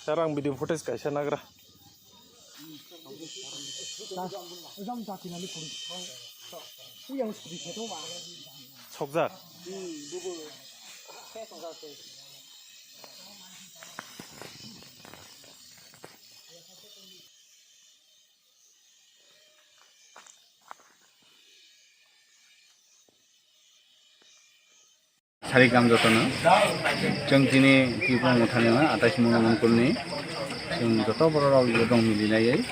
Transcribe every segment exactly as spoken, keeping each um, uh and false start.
Sir, ang video footage kaisa nagra. Sokjak. Sarik ang jotono. Chwng chini Tripura Mothani no atais Mungla Mongkol ni chwng joto borok rok yo dong mili laiwi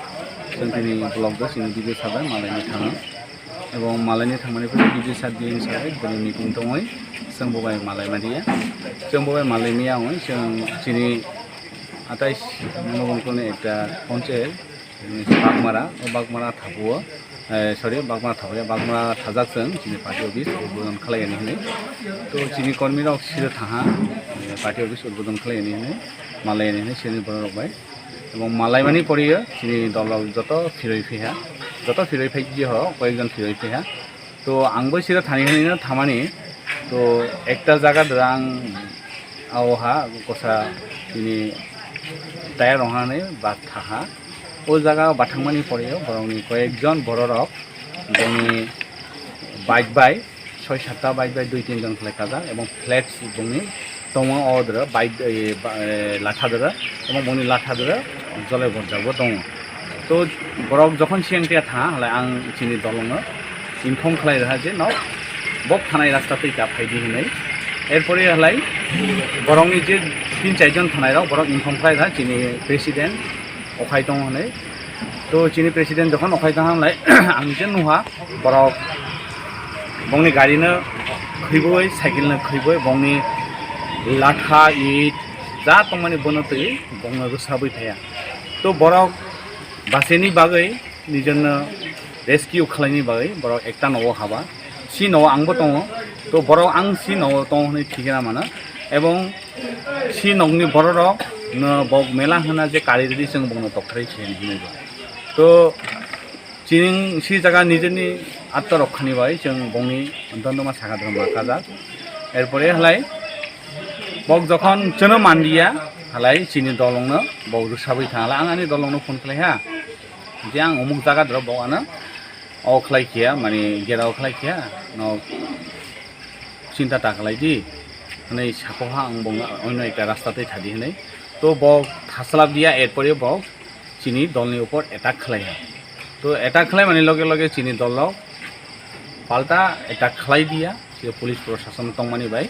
chwng chini vlog do chini video sabai malai ni thango. Ebong malai ni thangmani pore video sat di hinwi sabai bini meeting tongwi chwng bo bai malai ma diya. Chwng bo bai malai miya wngwi chwng chini atais Mungla Mongkol ni ekta ponchayat Bagmara, o Bagmara thapuo, eh, sorry, Bagmara thapuo, Bagmara thajak chwng chini party office udbodon khlaiyani hinwi. To chini kormi rok siro thaha, eh, party office udbodon khlaiyani hinwi, malaiyani hinwi chini borok rok bai. Ebong malaimani poriyo chini dol rok joto phiroi phiha, joto phiroi phai ho, koyekjon phiroi phiha. To ang bo siro thani hinwi no thamani. To ekta jaga dwrang ao ha kosa chini tayar rong hani ba thaha. O jaga bathangmani pore borokni koyekjon bororok bongni bike bai soi satta bike bai dui tin jon khlai kajak ebong flex bongni tongo o dwra bike, eh, ba, eh, latha dwra ebong bongni latha dwra jole borjak bo tongo. To borok jokhon siyang tiya tha halai ang chini dolongno inform khlai rwha je no bok thanai rasta twi ta phaidi hinwi. Erpore halai borokni je tin char jon thanai rok borok inform khlai rwha chini president okhai tongo hinwi. To chini president jokhon okhai tong halai ang je nuha borok bongni gari no khwiboi cycle no khwiboi bongni latha it ja tongmani bono twi bongno rwsabwi phaiya. To borok bacheni bagwi nijorno rescue khlaini bagwi borok ekta nogo haba. Si nogo angbo tongo. To borok ang si nogo tongo hwnwi thikna mano. Ebong si nokni bororok no bok mela hwna je kari rwdi chwng bongno tokthrai se hinwi bo. To chini si jaga nijeni attorok khani bai chwng bongni dondoma sakha dondoma kajak. Erpore halai bok jokhon chwno manliya halai chini dolongno bok rwsabwi thang halai ang ani dolongno phone khlai ha. Je ang umuk jaga doro bo ano o khlai khiya, mani gera o khlai khiya, no chinta ta khlai di, hwnwi sako ha ang bo oino ekta rasta twi thadi hwnwi. To bo thaslap diya, erpore bo chini dolni upor attack khlai ha. To attack khlai mani loge loge chini dol rok palta attack khlai diya. Je police prosason tongmani bai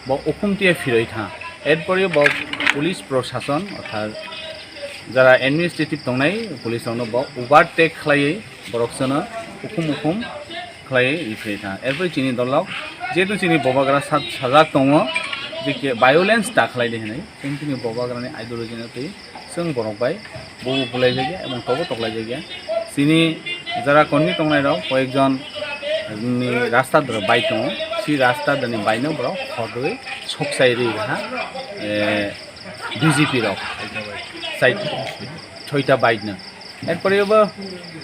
bo ukhum tiya phiroi tha. Erpore bo police prosason orthat jara administrative tongnai police rokno bo overtake khlaiwi borok sono ukhum ukhum khlaiwi phiroi tha. Erpore chini dolok jehetu chini bobagra sa-, sajak tongo je ke violence ta khlai di hinwi, chini bobagrani ideology no twi chwng borok bai bubu bulaijak ya, ebong tobo toklaijak ya. Chini jara kormi tongnai rok koyekjon ni rasta doro bai tongo, si rasta dani bai no borok khorwi sokchai rwi ha, eh, B J P rok sai soita bai no. Erpore bo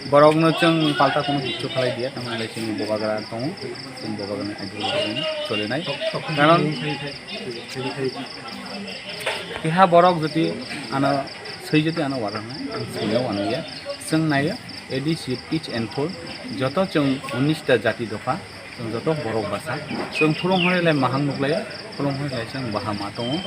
borok no chwng palta kono kichu khalai diya, tamni chini bobagra tongo, chini bobagra ni ideology cholinai. Karon Keha borok jodi ano swi jodi ano waranai, ang swino wanliya. Chwng naio A D C pitch and food, joto chwng unis ta jati dopha, chwng joto borok basa. Chwng phulung hwnwi lai maham nuklaio, phulung hwnwi lai chwng bahama tongo.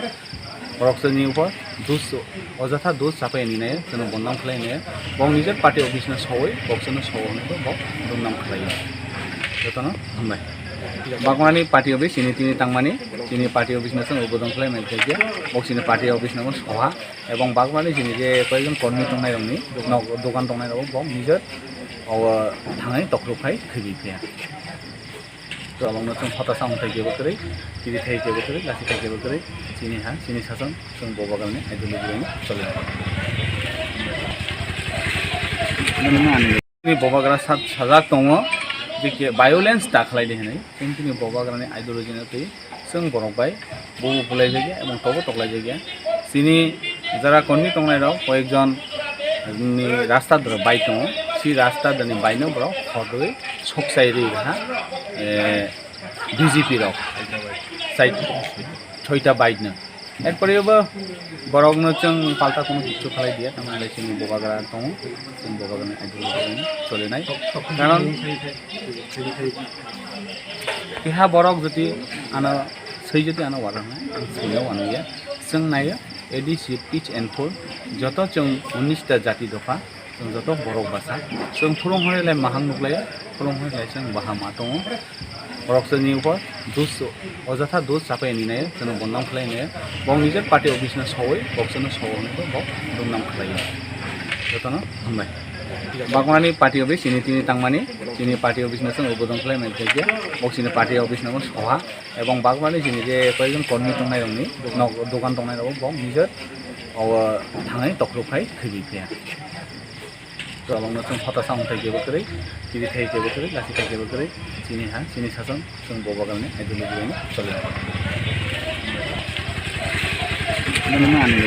Borok chwngni upor dus, ojatha dus chapai ni naio, chwngno bondam khlai naio. Bong nijor party office no sowoi, bok chwngno sowo hwnwi bo bok bondam khlaio. Jotono hambai. Bagmani party office chini tini tangmani, chini party office no chwng ubodan khlai mai khe, bok chini party office no soha, ebong bagmani chini je koyekjon kormi tongnai rokni, nok dogan tongnai rok bok nijor o thangwi tokrok khai khibwi phiya. Tolong no chwng hota samung thai kebo kwrwi, tini thai kebo kwrwi, lasi thai kebo kwrwi, chini ha, chini sason, chwng bobagrani ideology bai choli. Ani bobagra sa-, sajak tongo je ke violence ta khlai di hinwi, chwng chini bobagrani ideology no twi chwng borok bai bubu bulaijak ya, ebong tobo toklaijak ya. Chini jara kormi tongnai rok koyekjon ni rasta doro bai tongo, si rasta dani bai no borok khorwi sokchai rwi ha, eh, B J P rok sai soita bai no. Erpore bo borokno chwng palta kuno kichu khalai diya, tamni lai chini bobagra tongo, chini bobagrani ideology chole nai. Karon keha borok jodi ano swi jodi ano warangnai, ang swino waniya, chwng naiyo A D C pitch and pull, joto chwng unis ta jati dopha, chwng joto borok basa, chwng phulung hwnwi lai mahang nuklaio, phulung hwnwi lai chwng baha ma tongo. Borok chwngni upor dus, ojatha dus chapai ni naio, chwngno bondam khlai naio. Bok nijor party office no sowoi, bok chwngno sowoi hwnwi bo bok bondam khlaio. Jotono hambai. Bagmani party office chini tini tangmani, chini party office no chwng ubodan khlai mai khe, bok chini party office no soha, ebong bagmani chini je koyekjon kormi tongnai rokni, nok dogan tongnai rok bok nijor o thangwi tokrok khai khibwi phiya. Tolongno chwng hota samung thai kebo kwrwi, tini thai kebo kwrwi, lasi thai kebo kwrwi, chini ha, chini sason, chwng bobagrani ideology bai choli. Nini ma ani.